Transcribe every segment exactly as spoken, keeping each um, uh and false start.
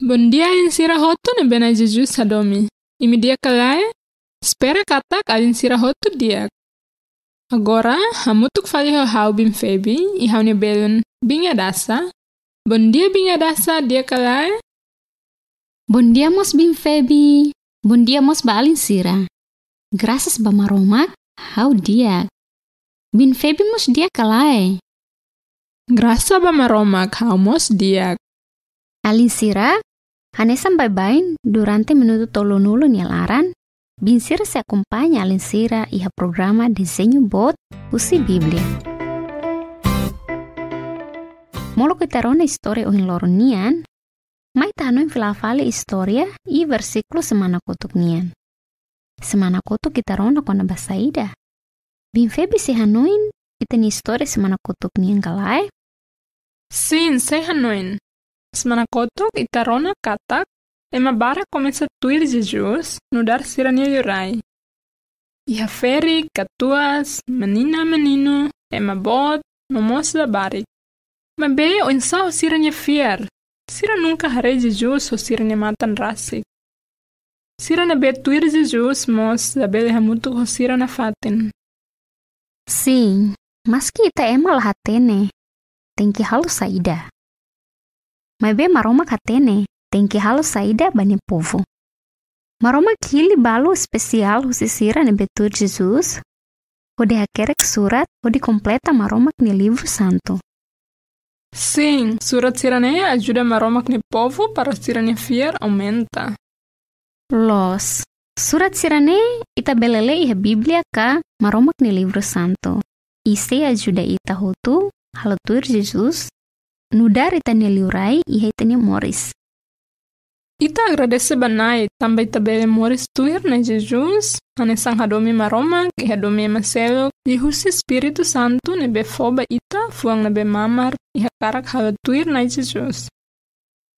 Bondia alin sira hotu ne'ebé Na'i Jesus hadomi. Imi di'ak ka lae? Espera katak alin sira hotu di'ak. Agora, hamutuk fali ho ha'u Biin Febi, i ha'u-nia belun Biin Adasa. Bondia Biin Adasa, di'ak ka lae? Bondia mós Biin Febi. Bondia mós ba alin sira. Grasas ba Maromak, ha'u di'ak. Biin Febi mós di'ak ka lae? Grasa ba Maromak, ha'u mós di'ak. Alin sira, hanesan baibain durante minutu tolunulu nia laran, biin sira sei akompaña alin sira iha programa Dezeñu Boot husi Bíblia. Molok ita rona istória ohin loron nian, mai ita hanoin fila fali istória i versíkulu semana kotuk nian. Semana kotuk ita rona kona-ba saida? Biin Febi sei hanoin ita-nia istória semana kotuk nian ka lae? Sin, sei hanoin. Semana kotuk ita rona katak ema barak komesa tuir Jesus nu'udar sira-nia liurai. Iha ferik, katuas, menina, meninu, ema boot, no mós labarik. Maibé oinsá ho sira-nia fiar? Sira nunka haree Jesus ho sira-nia matan rasik. Sira ne'ebé tuir Jesus mós labele hamutuk ho sira nafatin. Sin, maski ita ema la hatene tenke halo saida, maibé Maromak hatene tenke halo saida ba nia povu. Maromak hili balu espesiál husi sira ne'ebé tuir Jesus, hodi hakerek surat hodi kompleta Maromak nia livru santu. Sin, surat sira-ne'e ajuda Maromak nia povu para sira-nia fiar aumenta. Loos, surat sira-ne'e ita bele lee iha Bíblia ka Maromak nia livru santu. I sei ajuda ita hotu halo tuir Jesus nu'udar ita-nia liurai iha ita-nia moris. Ita agradese ba Na'i tanba ita bele moris tuir Na'i Jesus, hanesan hadomi Maromak i hadomi ema seluk, liuhusi Espíritu Santu ne'ebé fó ba ita fuan ne'ebé mamar i hakarak halo tuir Na'i Jesus.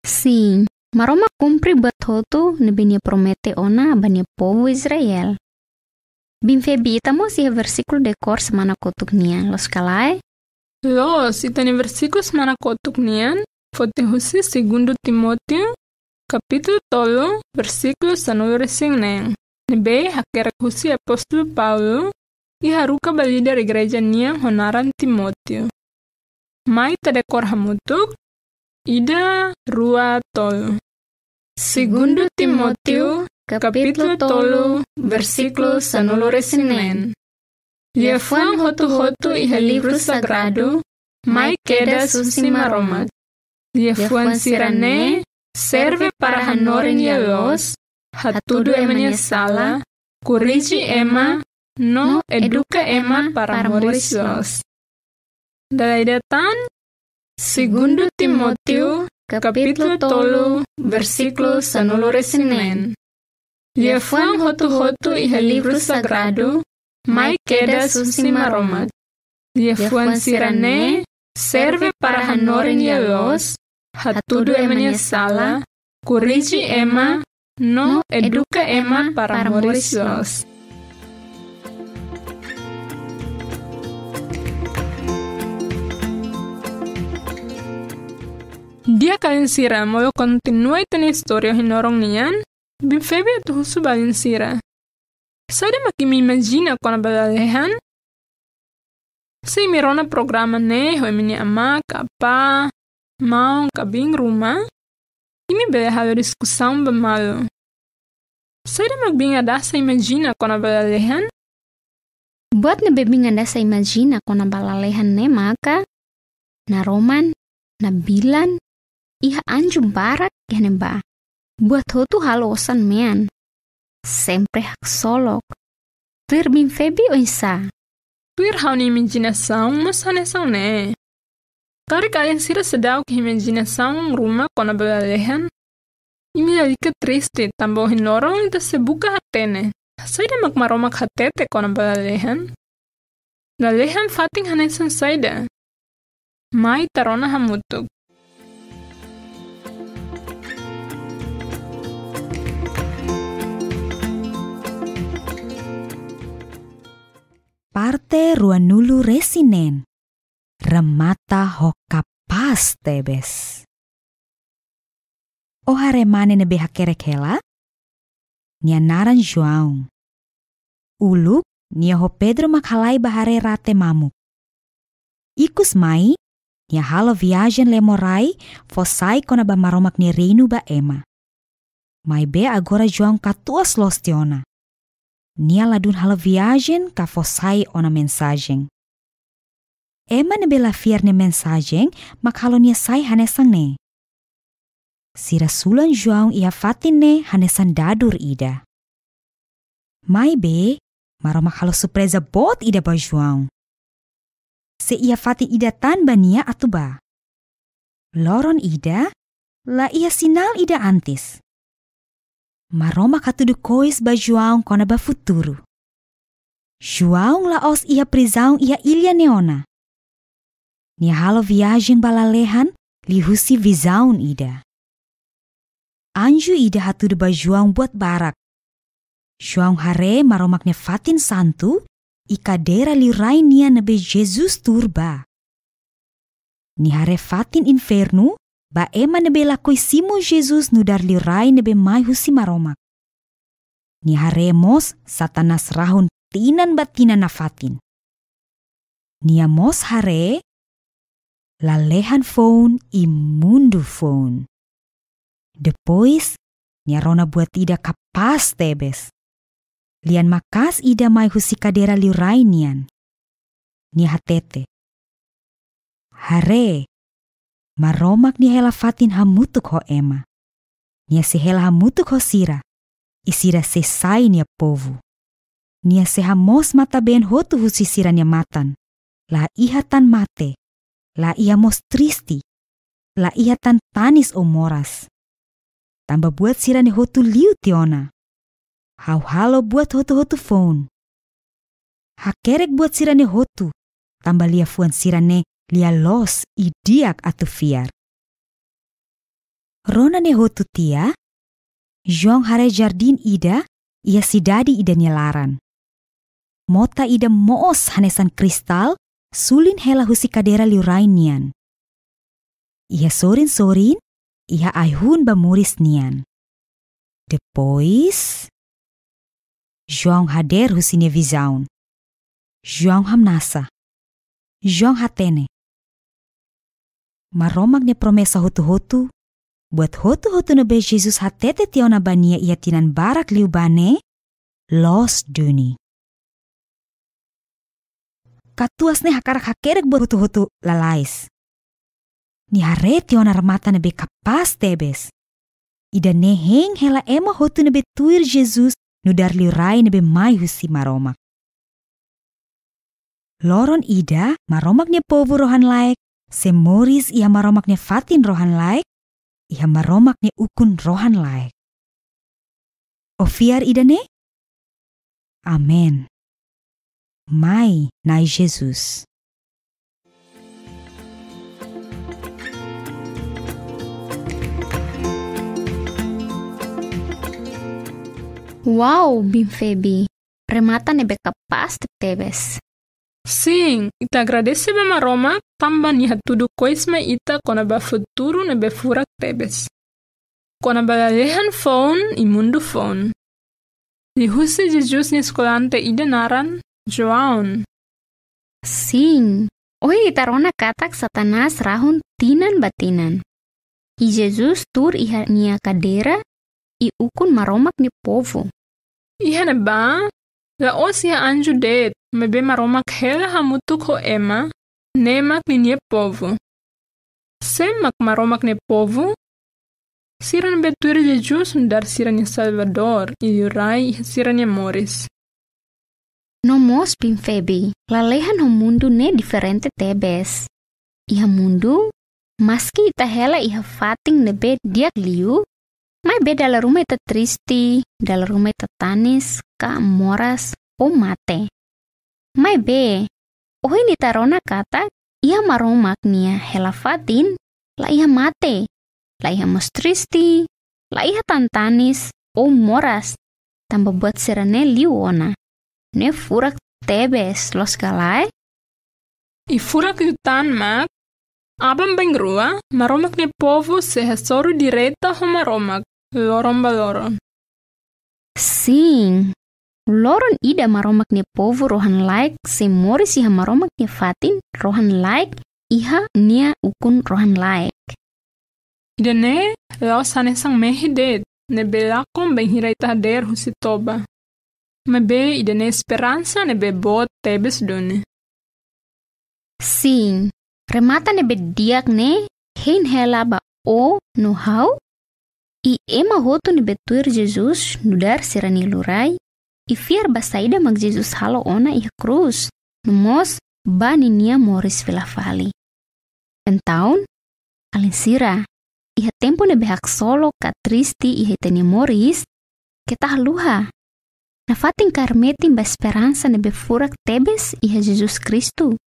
Sin, Maromak kumpre buat hotu ne'ebé nia promete ona ba nia povu Israel. Biin Febi, ita mós iha versíkulu dekór semana kotuk nian, loos ka lae? Loos, ita-nia versíkulu semana kotuk nian foti husi Segundu Timóteo, kapítulu tolu, versíkulu sanulu-resin-neen, ne'ebé hakerek husi apóstolu Paulo i haruka ba líder igreja nian ho naran Timóteo. Mai ita dekór hamutuk, ida, rua, tolu. Segundu Timóteo, kapítulu tolu, versíkulu sanulu-resin-neen. Liafuan hotu-hotu iha livru sagradu mai kedas husi Maromak. Liafuan sira-ne'e serve para hanorin lia-loos, hatudu ema nia sala, korrije ema, no eduka ema para moris loos. Dala ida tan, Segundu Timóteo, kapítulu tolu, versíkulu sanulu-resin-neen. Liafuan hotu-hotu iha livru sagradu mai kedas husi Maromak. Liafuan sira-ne'e serve para hanorin lia-loos, hatudu ema nia sala, korrije ema, no eduka ema para moris loos. Di'ak alin sira, molok kontinua ita-nia istória ohin loron nian, Biin Febi atu husu ba alin sira. Saida mak imi imajina kona-ba lalehan? Se imi rona programa ne'e ho imi-nia amá ka apá, maun ka biin ruma, imi bele halo diskusaun ba malu. Saida mak Biin Adasa imajina kona-ba lalehan? Buat ne'ebé Biin Adasa imajina kona-ba lalehan ne'e maka naroman, nabilan, iha anju barak iha ne'ebá. Buat hotu halo osan-mean. Sempre haksolok. Tuir Biin Febi oinsá? Tuir ha'u-nia imajinasaun mós hanesan ne'e. Karik alin sira seidauk iha imajinasaun ruma kona-ba lalehan, imi lalika triste tanba ohin loron ita sei buka hatene saida mak Maromak hatete kona-ba lalehan. Lalehan fatin hanesan saida? Mai ita rona hamutuk. Parte ruanulu-resin-neen. Remata ho kapás tebes. Ó haree mane ne'ebé hakerek hela? Nia naran João. Uluk, nia ho Pedro mak halai bá haree rate mamuk. Ikusmai, nia halo viajen lemo rai fó sai kona-ba Maromak nia reinu ba ema. Maibé agora João katuas loos tiha ona. Nia ladún halo viajen ka fó sai ona mensajen. Ema ne'ebé la fiar nia mensajen mak halo nia sai hanesan ne'e. Sira sulan João iha fatin ne'e hanesan dadur ida. Maibé, Maromak halo surpreza boot ida ba João. Se iha fatin ida tan ba nia atu bá. Loron ida, la iha sinál ida antes. Maromak hatudu kois ba João kona-ba futuru. João la'ós iha prizaun iha illa ne'e ona. Nia halo viajen ba lalehan liuhusi vizaun ida. Anju ida hatudu ba João buat barak. João haree Maromak nia fatin santu, i kadeira liurai nian ne'ebé Jesus tuur bá. Nia haree fatin infernu, ba ema ne'ebé lakohi simu Jesus nu'udar liurai ne'ebé mai husi Maromak. Nia haree mós Satanás rahun tinan ba tinan nafatin. Nia mós haree lalehan foun i mundu foun. Depois, nia rona buat ida kapás tebes. Lian maka'as ida mai husi kadeira liurai nian. Nia hatete: Haree, Maromak nia hela fatin hamutuk ho ema. Nia sei hela hamutuk ho sira, i sira sei sai nia povu. Nia sei hamoos matan-been hotu husi sira-nia matan. La iha tan mate, la iha mós triste, la iha tan tanis ou moras. Tanba buat sira-ne'e hotu liu tiha ona. Ha'u halo buat hotu-hotu foun. Hakerek buat sira-ne'e hotu, tanba liafuan sira-ne'e lia-loos i di'ak atu fiar. Rona ne'e hotu tiha, João haree jardín ida iha sidade ida nia laran. Mota ida moos hanesan kristál sulin hela husi kadeira liurai nian. Iha sorin-sorin, iha ai-hun ba moris nian. Depois, João hadeer husi nia vizaun. João hamnasa. João hatene: Maromak nia promesa hotu-hotu, buat hotu-hotu ne'ebé Jesus hatete tiha ona ba nia iha tinan barak liubá ne'e, loos duni. Katuas ne'e hakarak hakerek buat hotu-hotu lalais. Nia haree tiha ona remata ne'ebé kapás tebes. Ida-ne'e hein hela ema hotu ne'ebé tuir Jesus nu'udar liurai ne'ebé mai husi Maromak. Loron ida, Maromak nia povu rohan-laek sei moris iha Maromak nia fatin rohan-laek, iha Maromak nia ukun rohan-laek. Ó fiar ida-ne'e? Amen. Mai, Na'i Jesus. Wow, Biin Febi. Remata ne'ebé kapás tebes. Sin, ita agradese ba Maromak tanba nia hatudu kois mai ita kona-ba futuru ne'ebé furak tebes. Kona-ba lalehan foun i mundu foun. Liuhusi Jesus nia eskolante ida naran João. Sin, ohin ita rona katak Satanás rahun tinan ba tinan. I Jesus tuur iha nia kadeira, i ukun Maromak nia povu. Iha ne'ebá, la'ós iha anju de'it, maibé Maromak hela hamutuk ho ema, ne'e mak ninia povu. Sé mak Maromak nia povu? Sira ne'ebé tuir Jesus nu'udar sira-nia Salvadór, i liurai iha sira-nia moris. No mós Biin Febi, lalehan ho mundu ne'e diferente tebes. Iha mundu, maski ita hela iha fatin ne'ebé di'ak liu, maibé dala ruma ita triste, dala ruma ita tanis, ka moras, ou mate. Maibé, ohin ita rona katak, iha Maromak nia hela fatin, la iha mate, la iha mós triste, la iha tan tanis, ou moras, tanba buat sira-ne'e liu ona. Ne'e furak tebes, loos ka lae? I furak liután mak, Aban-bainrua, Maromak nia povu sei hasoru direta ho Maromak, loron ba loron. Sin, loron ida Maromak nia povu rohan-laek sei moris iha Maromak nia fatin rohan-laek iha nia ukun rohan-laek. Ida-ne'e la'ós hanesan mehi de'it ne'ebé lakon bainhira ita hadeer husi toba. Maibé ida-ne'e esperansa ne'ebé boot tebes duni. Sin, remata ne'ebé di'ak ne'e hein hela ba ó no ha'u, i ema hotu ne'ebé tuir Jesus nu'udar sira-nia liurai, i fiar ba saida mak Jesus halo ona iha krús, no mós ba ninia moris fila fali. Entaun, alin sira, iha tempu ne'ebé haksolok ka triste iha ita-nia moris, keta haluha. Nafatin kaer metin ba esperansa ne'ebé furak tebes iha Jesus Kristu,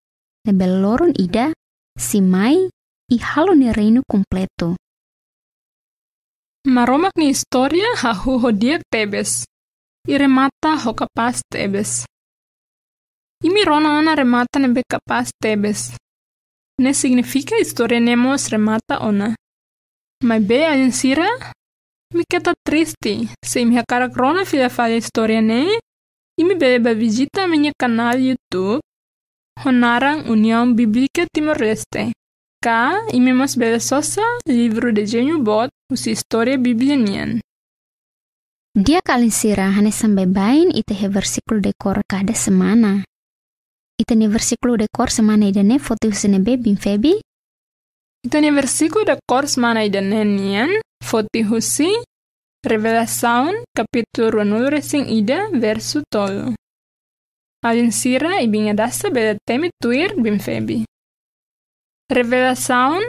ne'ebé loron ida sei mai i halo nia reinu kompletu. Maromak nia istória hahú ho di'ak tebes, i remata ho kapás tebes. Imi rona ona remata ne'ebé kapás tebes. Ne'e signifika istória ne'e mós remata ona. Maibé alin sira, imi keta triste, se imi hakarak rona fila fali istória ne'e, imi bele bá vizita ami-nia kanál YouTube, ho naran União Bíblica Timor-Leste. Ka imi mós bele sosa livru Dezeñu Boot husi istória Bíblia nian. Di'ak alin sira, hanesan baibain ita iha versíkulu dekór kada semana. Ita-nia versíkulu dekór semana ida-ne'e foti husi ne'ebé, Biin Febi? Ita-nia versíkulu dekór semana ida-ne'e nian foti husi Revelasaun, kapítulu ruanulu-resin-ida, versu tolu. Alin sira, i Biin Hadasa bele temi tuir Biin Febi. Revelasaun,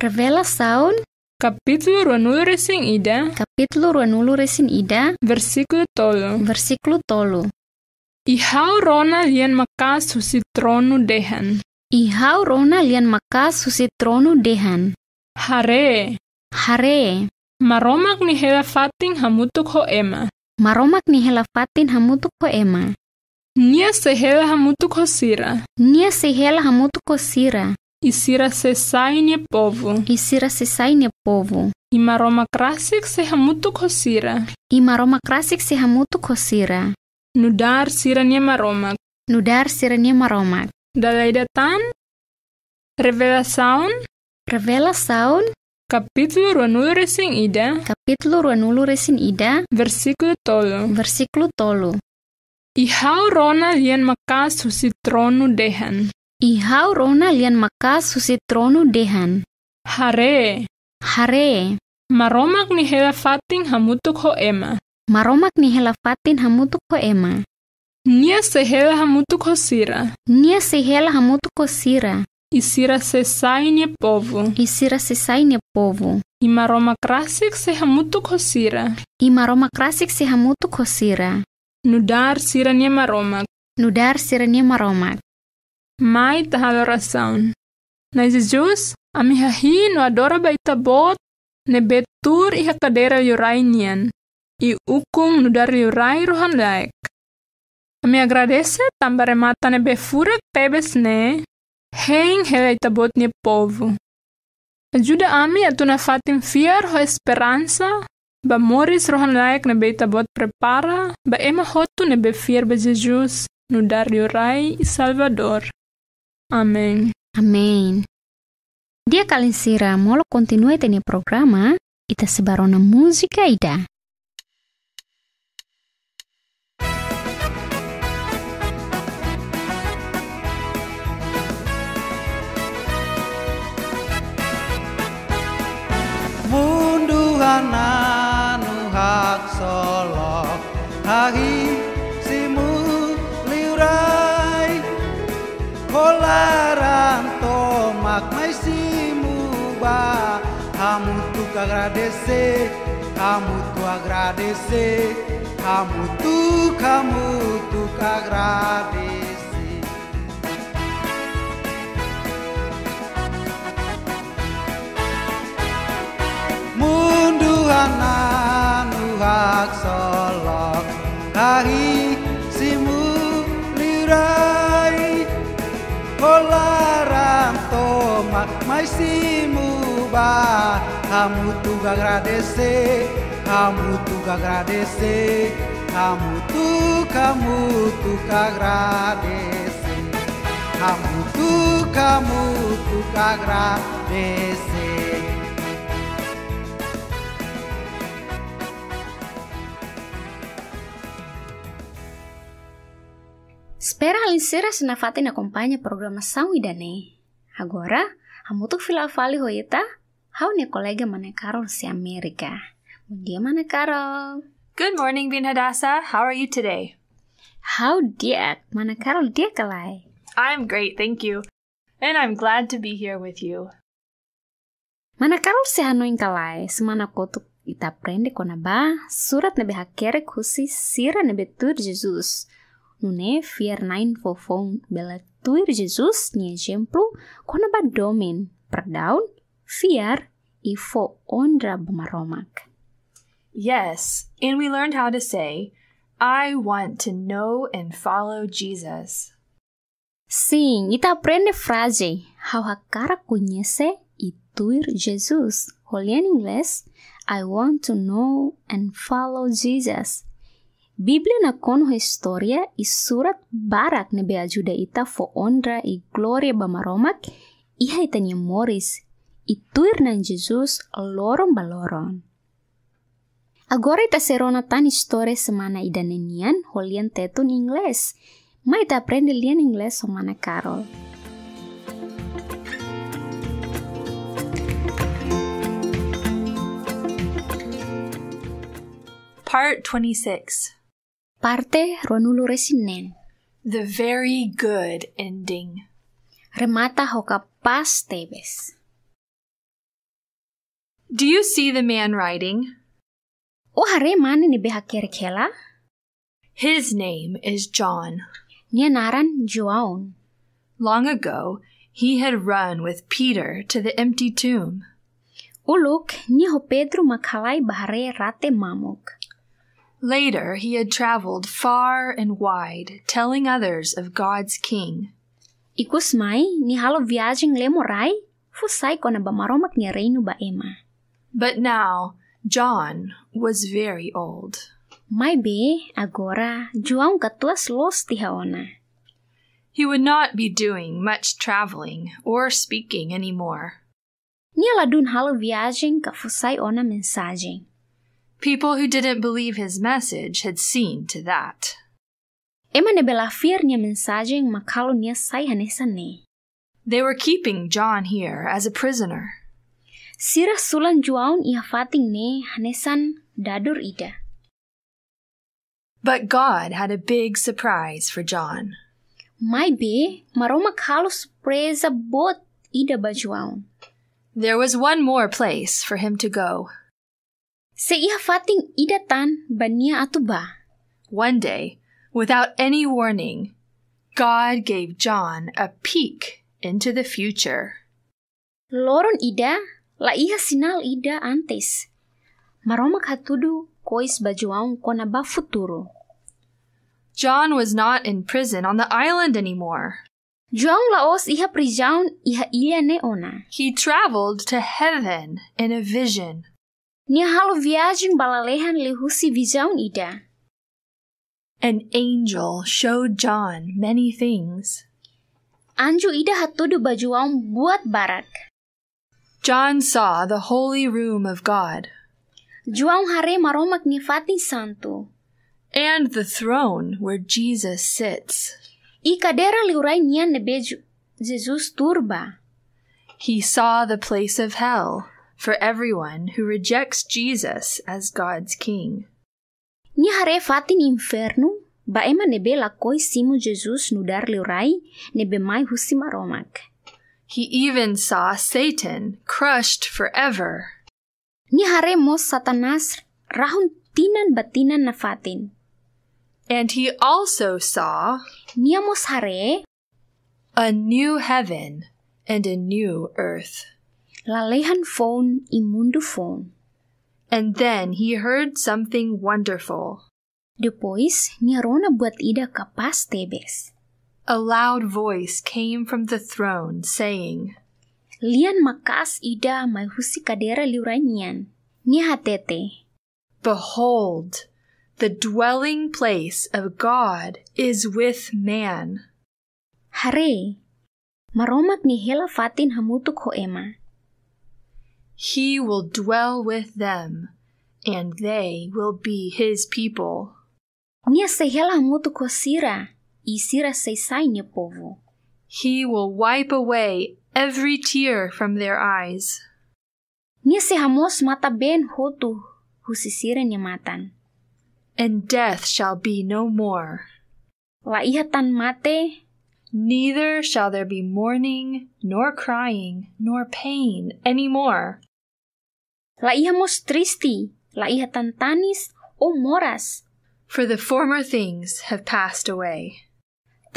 Revelasaun, kapítulu ruanulu-resin-ida, kapítulu ruanulu-resin-ida, versíkulu tolu. Versíkulu tolu. I ha'u rona lian maka'as husi tronu dehan. I ha'u rona lian maka'as husi tronu dehan. Haree. Haree. Maromak nia hela fatin hamutuk ho ema. Maromak nia hela fatin hamutuk ho ema. Nia sei hela hamutuk ho sira. Nia sei hela hamutuk ho sira. I sira sei sai nia povu. I sira sei sai nia povu. I Maromak rasik sei hamutuk ho sira. I Maromak rasik sei hamutuk ho sira. Nu'udar sira-nia Maromak. Nu'udar sira-nia Maromak. Dala ida tan, Revelasaun, Revelasaun, kapítulu ruanulu-resin-ida, kapítulu ruanulu-resin-ida, versíkulu tolu. Versíkulu tolu. I ha'u rona lian maka'as husi tronu dehan. I ha'u rona lian maka'as husi tronu dehan. Haree. Haree. Maromak nia hela fatin hamutuk ho ema. Maromak nia hela fatin hamutuk ho ema. Nia sei hela hamutuk ho sira. Nia sei hela hamutuk ho sira. I sira sei sai nia povu. I sira sei sai nia povu. I Maromak rasik sei hamutuk ho sira. I Maromak rasik sei hamutuk ho sira. Nu'udar sira-nia Maromak. Nu'udar sira-nia Maromak. Mai ita halo orasaun. Na'i Jesus, ami hahi'i no adora ba Ita-Boot ne'ebé tuur iha kadeira liurai nian, i ukun nu'udar liurai rohan-laek. Ami agradese tanba remata ne'ebé furak tebes ne'e hein hela Ita-Boot nia povu. Ajuda ami atu nafatin fiar ho esperansa ba moris rohan-laek ne'ebé Ita-Boot prepara ba ema hotu ne'ebé fiar ba Jesus nu'udar Liurai i Salvadór. Amen. Amen. Di'ak alin sira, molok kontinua ita-nia programa, ita sei bá rona múzika ida. Mundu hananu haksolok, hahi'i simu Liurai. Ho laran tomak mai simu bá, hamutuk agradese, hamutuk agradese, hamutuk, hamutuk agradese. Mundu hananu haksolok, hahi'i simu Liurai. Ho laran tomak mai Simu ba, hamutuk agradese, hamutuk agradese, hamutuk, hamutuk agradese, hamutuk, hamutuk agradese. Espera alin sira sei nafatin akompaña programasaun ida-ne'e. Agora, hamutuk fila fali ho ita, ha'u-nia kolega Mana Carol husi Amérika. Bondia, Mana Carol. Good morning, Biin Hadassah. How are you today? Ha'u di'ak, Mana Carol di'ak ka lae? I'm great, thank you. And I'm glad to be here with you. Mana Carol sei hanoin ka lae, semana kotuk ita aprende kona-ba surat ne'ebé hakerek husi sira ne'ebé tuir Jesus. Nune'e fiar-na'in foufoun bele tuir Jesus nia ezemplu kona-ba domin, perdaun, fiar, i fó onra ba Maromak. Yes, and we learned how to say, "I want to know and follow Jesus." Sin, ita aprende fraze, "Ha'u hakarak koñese i tuir Jesus." Ho lian inglés, "I want to know and follow Jesus." Bíblia nakonu ho istória i surat barak ne'ebé ajuda ita fó onra i glória ba Maromak iha ita-nia moris, i tuir Na'i Jesus loron ba loron. Agora ita sei rona tan istória semana ida-ne'e nian ho lian tetun inglés. Mai ita aprende lian inglés ho Mana Carol. Part twenty-six. Parte ruanulu-resin-neen. The very good ending. Remata ho kapás tebes. Do you see the man writing? Ó haree mane ne'ebé hakerek hela? His name is John. Nia naran João. Long ago, he had run with Peter to the empty tomb. Uluk, nia ho Pedro mak halai bá haree rate mamuk. Later, he had traveled far and wide, telling others of God's king. Ikus mai, nia halo viajen lemo-rai, fó sai kona-ba Maromak nia reinu ba ema. But now, John was very old. Maibé, agora, João katuas loos tiha ona. He would not be doing much traveling or speaking anymore. Nia ladún halo viajen ka fó sai ona mensajen. People who didn't believe his message had seen to that. Ema ne'ebé la fiar nia mensajen mak halo nia sai hanesan ne'e. They were keeping John here as a prisoner. Sira sulan João iha fatin ne'e hanesan dadur ida. But God had a big surprise for John. Maibé, Maromak halo surpreza boot ida ba João. There was one more place for him to go. Sei iha fatin ida tan ba nia atu bá. One day, without any warning, God gave John a peek into the future. Loron ida, la iha sinál ida antes, Maromak hatudu kois ba João kona-ba futuru. John was not in prison on the island anymore. João la'ós iha prizaun iha illa ne'e ona. He traveled to heaven in a vision. Nia halo viajen ba lalehan liuhusi vizaun ida. An angel showed John many things. Anju ida hatudu ba João buat barak. John saw the holy room of God. João haree Maromak nia fatin santu. And the throne where Jesus sits. I kadeira liurai nian ne'ebé Ju-, Jesus tuur ba. He saw the place of hell for everyone who rejects Jesus as God's king. Nia haree fatin infernu ba ema ne'ebé lakohi simu Jesus nu'udar liurai ne'ebé mai husi Maromak. He even saw Satan crushed forever. Nia haree mós Satanás rahun tinan ba tinan nafatin. And he also saw Nia mós haree a new heaven and a new earth. Lalehan foun i mundu foun. And then he heard something wonderful. Depois, nia rona buat ida kapás tebes. A loud voice came from the throne, saying, Lian maka'as ida mai husi kadeira liurai nian. Nia hatete: "Behold, the dwelling place of God is with man." Haree, Maromak nia hela fatin hamutuk ho ema. "He will dwell with them, and they will be his people." Nia sei hela hamutuk ho sira, i sira sei sai nia povu. "He will wipe away every tear from their eyes." Nia sei hamoos matan-been hotu husi sira-nia matan. "And death shall be no more." La iha tan mate. "Neither shall there be mourning, nor crying, nor pain anymore." La iha mós triste, la iha tan tanis ou moras. "For the former things have passed away."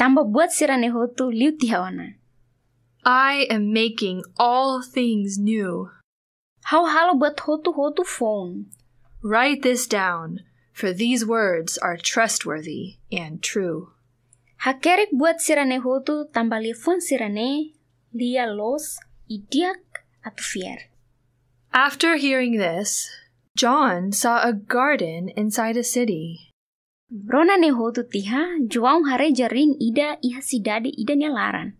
Tanba buat sira-ne'e hotu liu tiha ona. "I am making all things new." Ha'u halo buat hotu-hotu foun. "Write this down, for these words are trustworthy and true." Hakerek buat sira-ne'e hotu tanba liafuan sira-ne'e lia loos, i di'ak atu fiar. After hearing this, John saw a garden inside a city. Rona ne'e hotu tiha, João haree jardín ida iha sidade ida nia laran.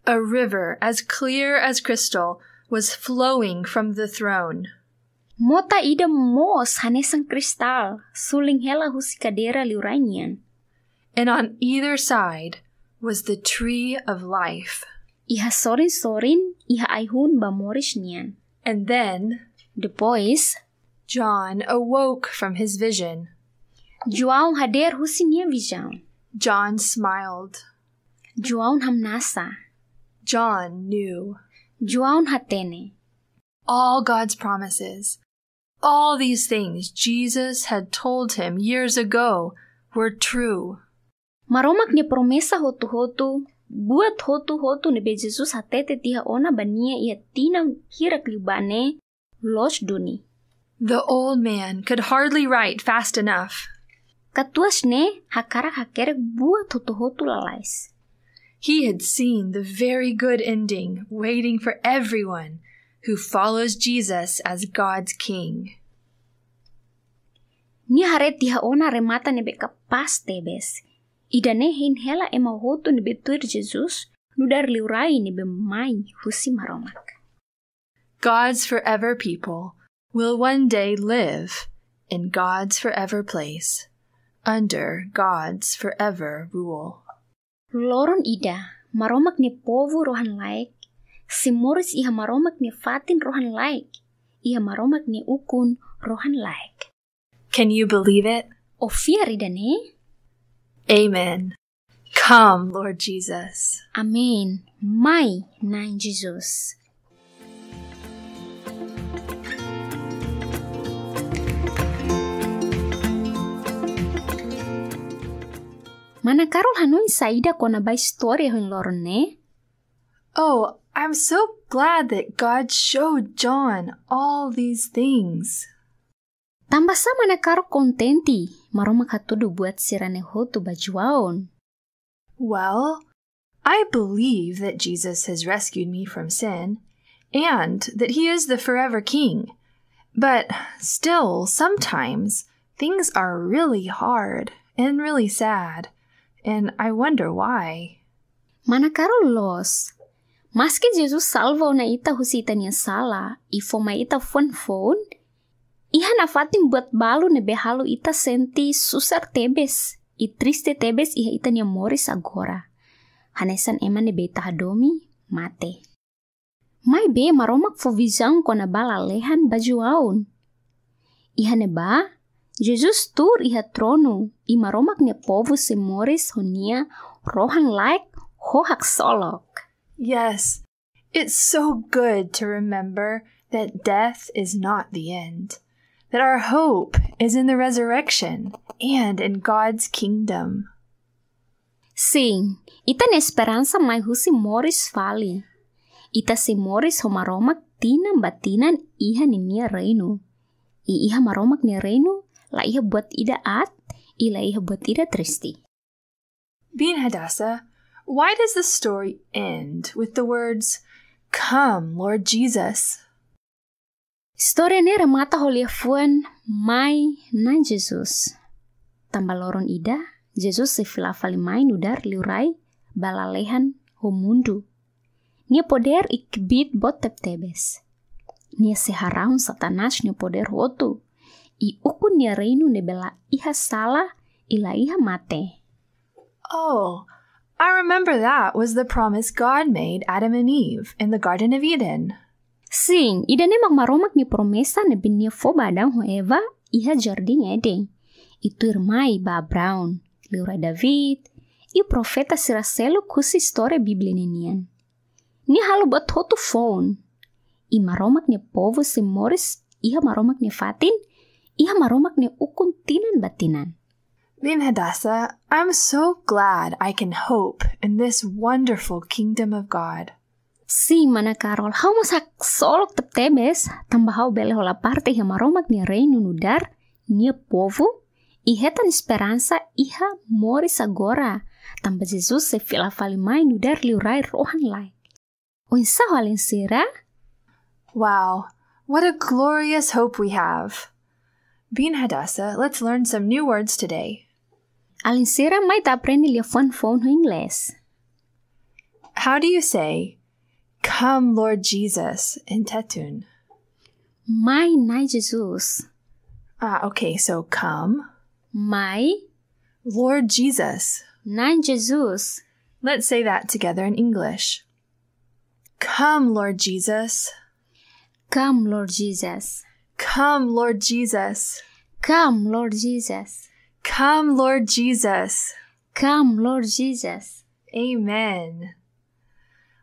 "A river as clear as crystal was flowing from the throne." Mota ida moos hanesan kristál, sulin hela husi kadeira liurai nian. "And on either side was the tree of life." Iha sorin-sorin, iha ai-hun ba moris nian. And then, depois, John awoke from his vision. João hadeer husi nia vizaun. John smiled. João hamnasa. John knew. João hatene. All God's promises, all these things Jesus had told him years ago, were true. Maromak nia promesa hotu-hotu, buat hotu-hotu ne'ebé Jesus hatete tiha ona ba nia iha tinan hirak liubá ne'e, loos duni. The old man could hardly write fast enough. Katuas ne'e hakarak hakerek buat hotu-hotu lalais. He had seen the very good ending waiting for everyone who follows Jesus as God's King. Nia haree tiha ona remata ne'ebé kapás tebes. Ida-ne'e hein hela ema hotu ne'ebé tuir Jesus, nu'udar liurai ne'ebé mai husi Maromak. God's forever people will one day live in God's forever place, under God's forever rule. Loron ida, Maromak nia povu rohan-laek sei moris iha Maromak nia fatin rohan-laek, iha Maromak nia ukun rohan-laek. Can you believe it? Ó fiar ida-ne'e? Amen. Come, Lord Jesus. Amen. Mai, Na'i Jesus. Mana Carol hanoin saida kona-ba istória ohin loron ne'e? Oh, I'm so glad that God showed John all these things. Tanbasá Mana Carol kontente Maromak hatudu buat sira-ne'e hotu ba João? Well, I believe that Jesus has rescued me from sin and that he is the forever king. But still, sometimes things are really hard and really sad, and I wonder why. Mana Carol loos. Maski Jesus salva ona ita husi ita-nia sala, i fó mai ita fuan foun, iha nafatin buat balu ne'ebé halo ita sente susar tebes, i triste tebes iha ita-nia moris agora. Hanesan ema ne'ebé ita hadomi, mate. Maibé Maromak fó vizaun kona-ba lalehan ba João. Iha ne'ebá, Jesus tuur iha tronu, i Maromak nia povu sei moris ho nia rohan-laek ho haksolok. Yes, it's so good to remember that death is not the end, that our hope is in the resurrection and in God's kingdom. Sin, ita-nia esperansa mai husi moris fali. Ita sei moris ho Maromak tinan ba tinan iha ninia reinu. I iha Maromak nia reinu, la iha buat ida aat, i la iha buat ida triste. Biin Hadassah, why does the story end with the words, Come, Lord Jesus. Istória ne'e remata ho liafuan: Mai, Na'i Jesus. Tanba loron ida, Jesus sei fila fali mai nu'udar liurai ba lalehan ho mundu. Nia podér i kbiit boot tebetebes. Nia sei harahun Satanás nia podér hotu, i ukun nia reinu ne'ebé la iha sala i la iha mate. Oh, I remember that was the promise God made Adam and Eve in the Garden of Eden. Sin, ida-ne'e mak Maromak nia promesa ne'ebé Nia fó ba Adão ho Eva iha Jardín Eden. I tuirmai ba Abraão, liurai David, i profeta sira seluk husi istória Bíblia ne'e nian. Nia halo buat hotu foun. I Maromak nia povu sei moris iha Maromak nia fatin, iha Maromak nia ukun tinan ba tinan. Biin Hadassah, I'm so glad I can hope in this wonderful kingdom of God. Sin, mana Carol, ha'u mós haksolok tebetebes, tanba ha'u bele hola parte iha Maromak nia reinu nu'udar nia povu, i hetan esperansa iha moris agora, tanba Jesus sei fila fali mai nu'udar liurai rohan-laek. Oinsá ho alin sira? Wow, what a glorious hope we have. Biin Hadassah, let's learn some new words today. Alin sira, mai ita aprende liafuan foun ho Inglés. How do you say, "Come, Lord Jesus," in Tetun? Mai, Na'i Jesus. Ah, okay, so come. Mai. Lord Jesus. Na'i Jesus. Let's say that together in English. Come, Lord Jesus. Come, Lord Jesus. Come, Lord Jesus. Come, Lord Jesus. Come, Lord Jesus. Come, Lord Jesus. Amen.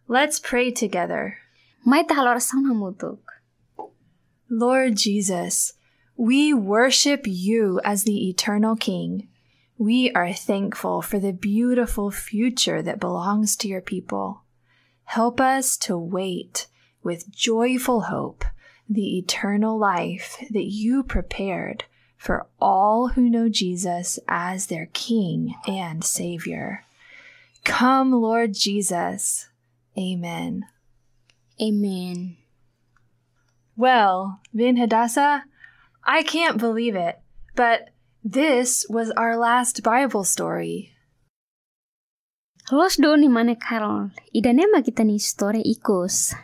Let's pray together. Mai ita halo orasaun hamutuk. Lord Jesus, we worship you as the eternal King. We are thankful for the beautiful future that belongs to your people. Help us to wait with joyful hope the eternal life that you prepared for all who know Jesus as their King and Savior. Come, Lord Jesus. Amen. Amen. Well, Biin Hadassah, I can't believe it, but this was our last Bible story. Loos duni, mana Carol, ida-ne'e mak ita-nia istória ikus.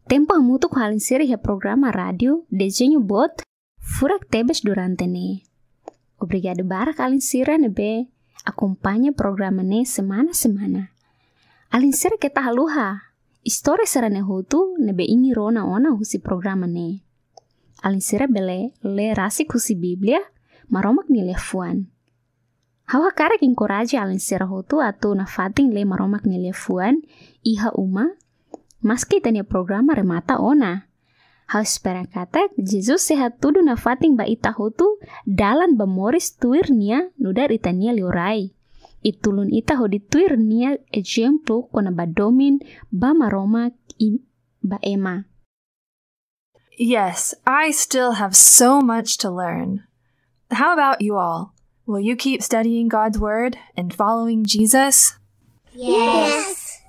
Tempu hamutuk ho alin sira iha programa rádiu Dezeñu Boot furak tebes durante ne'e. Obrigadu barak alin sira ne'ebé akompaña programa ne'e semana-semana. Alin sira keta haluha, istória sira-ne'e hotu ne'ebé imi rona ona husi programa ne'e. Alin sira bele lee rasik husi Bíblia, Maromak nia liafuan. Ha'u hakarak enkoraje alin sira hotu atu nafatin lee Maromak nia liafuan iha uma, maski ita-nia programa remata ona. Ha'u espera katak Jesus sei hatudu nafatin ba ita hotu dalan ba moris tuir Nia nu'udar ita-nia liurai. I tulun ita hodi tuir Nia ezemplu kona-ba domin ba Maromak i ba ema. Yes, I still have so much to learn. How about you all? Will you keep studying God's Word and following Jesus? Yes.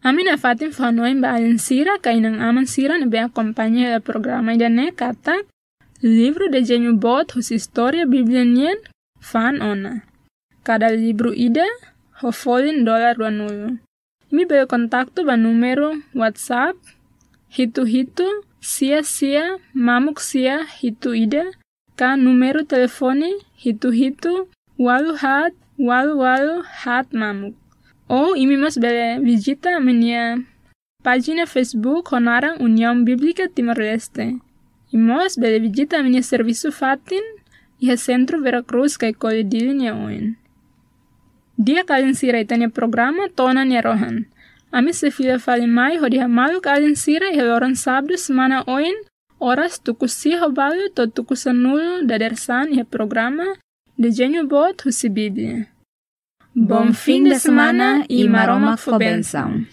Ami nafatin fó-hanoin ba alin sira ka inan-aman sira ne'ebé akompaña hela programa ida-ne'e katak livru Dezeñu Boot husi Istória Bíblia nian fa'an ona. Kada livru ida ho folin dolar ruanulu. Imi bele kontaktu ba númeru WhatsApp hitu hitu sia sia mamuk sia hitu ida, ka númeru telefone hitu hitu ualu haat ualu ualu haat mamuk. Ou imi mós bele vizita ami-nia pájina Facebook ho naran União Bíblica Timor-Leste. I mós bele vizita ami-nia servisu fatin iha Sentru Vera Cruz Caicoli Dili nia oin. Di'ak alin sira, ita-nia programa to'o ona nia rohan. Ami sei fila fali mai hodi hamaluk alin sira iha loron sábadu semana oin, oras tuku sia ho balu to'o tuku sanulu dadeer-saan iha programa Dezeñu Boot husi Bíblia. Bom fim de semana i Maromak fó bensaun.